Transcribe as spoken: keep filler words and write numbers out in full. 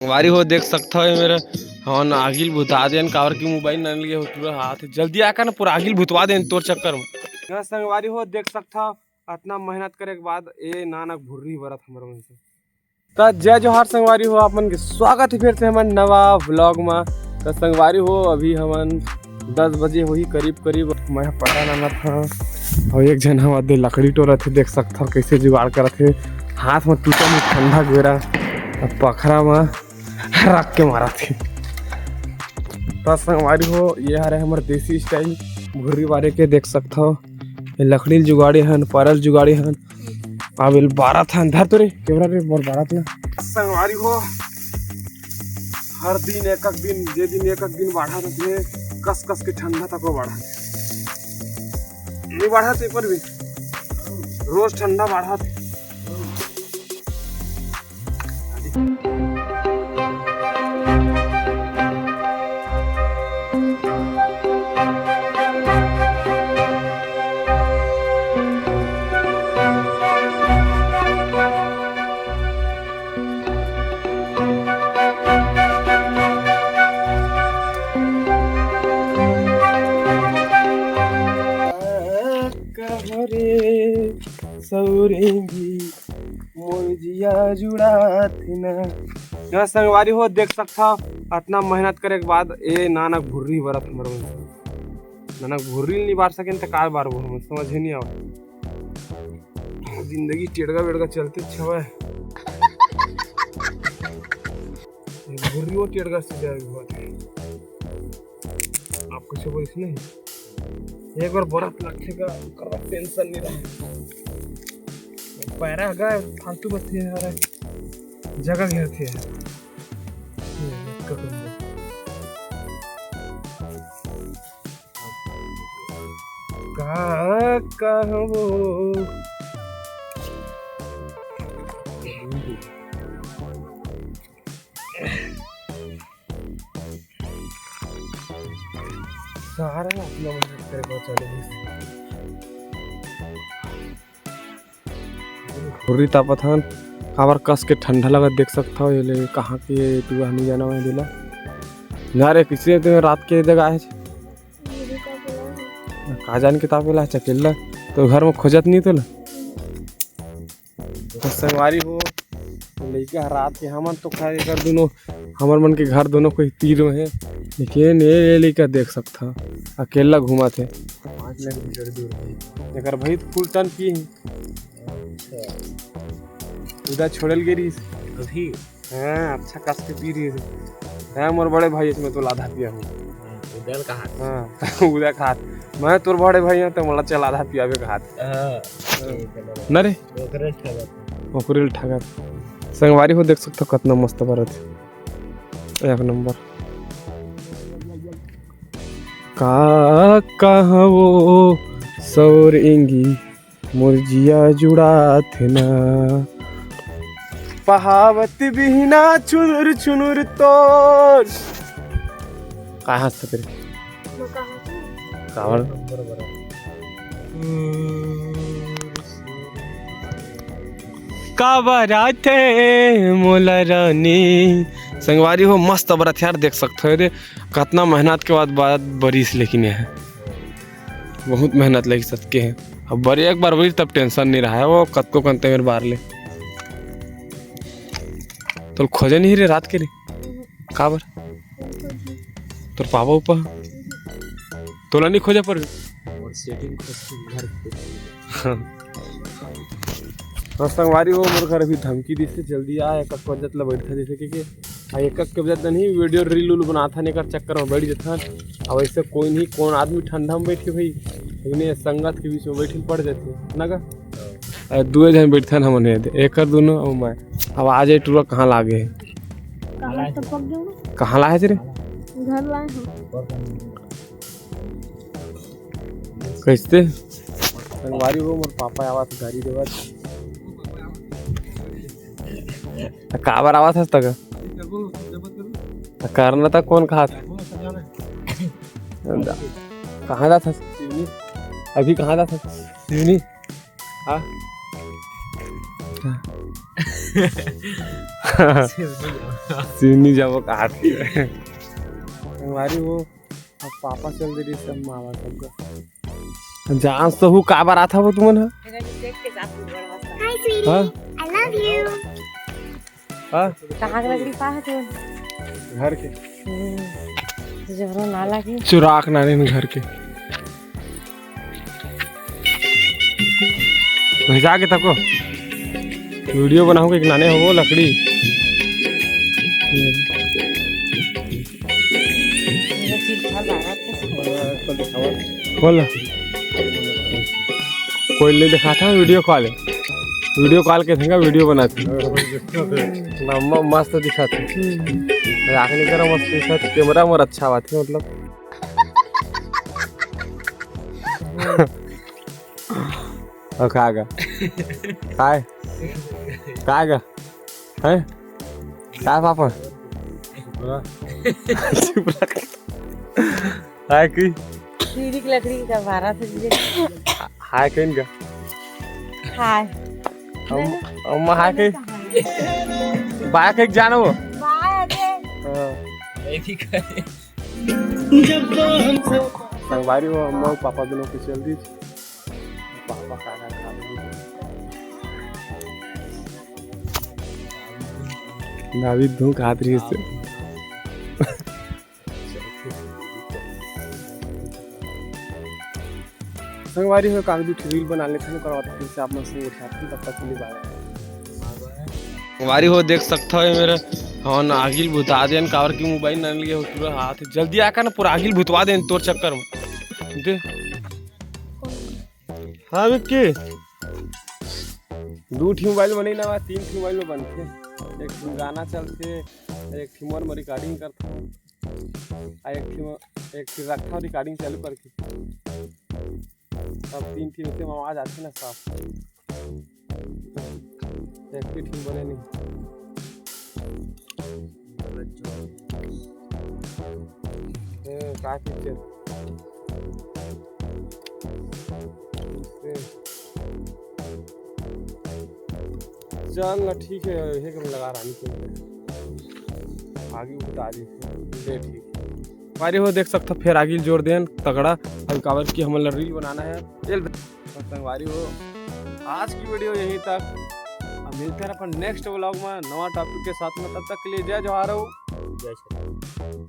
संगवारी हो, देख सकत हव, ये मेरा हमन आगिल बुता देन, काबर कि मोबाइल नइ लिए हो, पूरा हाथ जल्दी आकर ना, पूरा आगिल बुतवा देन तोर चक्कर में। हाँ संगवारी हो, देख सकत हव, अतना मेहनत करे के बाद ए नानक भुर्री बरत हमर मन से। त जय जोहार संगवारी हो, आप मन के स्वागत हे फिर से हमन नवा vlog मा। त संगवारी हो, अभी हमन दस बजे होही करीब करीब, मैं पता ना ना था। और एक झन हवा दे लकड़ी टोरत हे, देख सकत हव कैसे जुगाड़ करत हे, हाथ में टूटा में ठंडा गोरा, अब पखरा में रख के मारत हे। त संगवारी हो, ये हरे हमर देसी स्टाइल भुर्री बारे के, देख सकत हव, ये लकड़ी ल जुगाड़े हन, परल जुगाड़े हन, अब एल बारत हन। धर तो रे कैमरा रे, मोर बारत ना। संगवारी हो, हर दिन एक एक दिन, जे दिन एक एक दिन बाढ़त रथे, कस कस के ठंडा तको बाढ़त, नहीं बाढ़त एक बार भी, रोज ठंडा बाढ़त। कहो रे सौरेंगी, मोर जिया जुड़ात ना। यहाँ संगवारी हो, देख सकत हव, अतना मेहनत करे के बाद ए नानक भुर्री बरत हमर मन। नानक भुर्री नहीं बार सकेन त का बारबो हमन, समझे नहीं आवे। जिंदगी टेड़गा बेड़गा चलते छवे। ये भुर्री वो टेड़गा से जाए हुआ थे। आप कुछ बोलिस नहीं, एक बार बरत लगथे का, ओकर बाद टेंशन नहीं रहे। पैरा अगर फालतू बत्ती है, जगह घेरती है। ये, ये, का कहबो? सारा अपना मन करे को चले। भुर्री तापत हन, काबर कस के ठंडा लगत, देख सकत हव। ये ले कहाँ के टुआ हमी जाना है दिला। ना रे, किसी तो रात के जगह आए। का जान के तापे ला चकेला, तो घर में खोजत नहीं तो ला। तो संगवारी हो, लइका ह रात के, हमन तो खैर एकर दोनों, हमर मन के घर दोनों कोई तीर में है, लेकिन ये, ये लइका देख सकत हव, अकेला घूमत हे। पाँच लाख मीटर दूर है। एकर भाई फुल टन पी है। अच्छा। उदा छोड़ल गे रहिस। अभी? हाँ, अच्छा कस के पी रहिस। हाँ, मोर बड़े भाई, इसमें तो आधा पिया हूँ। हाँ, उदल का हाथ। हाँ, उदा का हाथ। मैं तोर बड़े भाई हूँ, तो मोला चल आधा पियाबे का हाथ। हाँ, ठीक है, बराबर। न रे? ओकरे ठगत। ओकरे ठगत। संगवारी हो, देख सकत हव, कतना मस्त बरत हे। एक नंबर। का कहवो सौर इंगी, मोर जिया जुड़ात हे ना। पहावत बिहना चुनुर चुनुर तोर। का हंसत रे? कावड़। काबर आथे मोला रानी। संगवारी हो, मस्त बरत यार, देख सकत हव दे, कतना मेहनत के बाद, बाद बरिस, लेकिन ये बहुत मेहनत लगी सके है। अब बरे एक बार बरी तब टेंशन नहीं रहा है, वो कतको कंते मेरे बार ले। तो खोजे नहीं रे रात के रे? काबर? तोर पापा उपा? तोला नहीं खोजे पर? और सेटिंग खोज के घर पे। हाँ। हाँ, संगवारी हो, मोर घर अभी धमकी दिसे, जल्दी आ, एक बजत ला बैठा जैसे के, के। आ, एक के बजत नहीं, वीडियो रील उल बनाथन, एकर चक्कर में बैठ जथन। अब ऐसे कोई नहीं, कौन आदमी ठंडा में बैठे भाई, लेकिन ये संगत के बीच में बैठे पड़ जाते, ना का? आ, दुए झन बैठथन हमन, ये दे, एकर दोनों अउ मैं। अब आ जाए टूरा कहाँ लागे हे? कहाँ टपक गए ना? कहाँ लाए रे? घर लाए हो। कैसे? संगवारी हो, मोर पापा आवत गाड़ी देवत। त काबर आवत हस तक? त करना त कौन खात? कहाँ जात हस? अभी कहाँ जात हस? हाँ? हाँ। सिवनी जाबो कहात हे। संगवारी हो, अब पापा चल दे रही सब मामा सबका। जान सहू का बर आथा वो तुमन ह? हाँ? I love you। हाँ? कहाँ के लकड़ी पाए हो तुमन? घर के। हम्म, जोरो ना लागे। चुराक नानी घर के। भेजा के तको वीडियो बनाहूँ के नाने हो वो लकड़ी। बोल। कोई नहीं दिखाता वीडियो कॉल, वीडियो कॉल के थंगा वीडियो बनाते। मम्मा मस्त दिखाते। राखनी करा मस्त दिखाते, कैमरा मोर अच्छा बात है मतलब। और का गा? काय? का गा? हैं? का पापा? चुप रख। हाय की? सीढ़ी की लकड़ी का भारा से दीजिए। हाय कहीं का? हाय। हम, हम हाय कहीं? बाय कहीं जानो? बाय अजय। हाँ। संगवारी हो, हम पापा दोनों की चल दी। पापा खाना खा रहे हैं। नाविक धूम खात रही इससे। संगवारी हो, कागजी ठो रील बना लेते हैं, करवाते हैं फिर से आप मन से एक साथ, तब तक के लिए बाय। संगवारी हो, देख सकता हो मेरा, हाँ, आगिल बुता देन, काबर की मोबाइल नन लिए हो, पूरा हाथ जल्दी आकर ना, पूरा आगिल बुतवा देन तोर चक्कर में। दे। हाँ विक्की, दू ठी मोबाइल में नहीं ना, तीन ठी मोबाइल में बनथे। एक ठी गाना चलथे, एक ठी मोर में रिकॉर्डिंग करथे, आ एक ठी में, एक ठी रखथव रिकॉर्डिंग चालू करके। अब तीन ठी में आवाज आथे ना साफ। एक ठी बने नहीं। ए, का picture? चल ना, ठीक है, ये कम लगा रानी के। आगे उठा दी। ले, ठीक। संगवारी हो, देख सकता, फिर आगे जोर देन तगड़ा। अब काबर की हमन ला रील बनाना है। चल, तो संगवारी हो, आज की वीडियो यहीं तक। अब मिलते हैं अपन नेक्स्ट व्लॉग में नवा टॉपिक के साथ में। तब तक के लिए जय जोहार हो, जय श्री राम।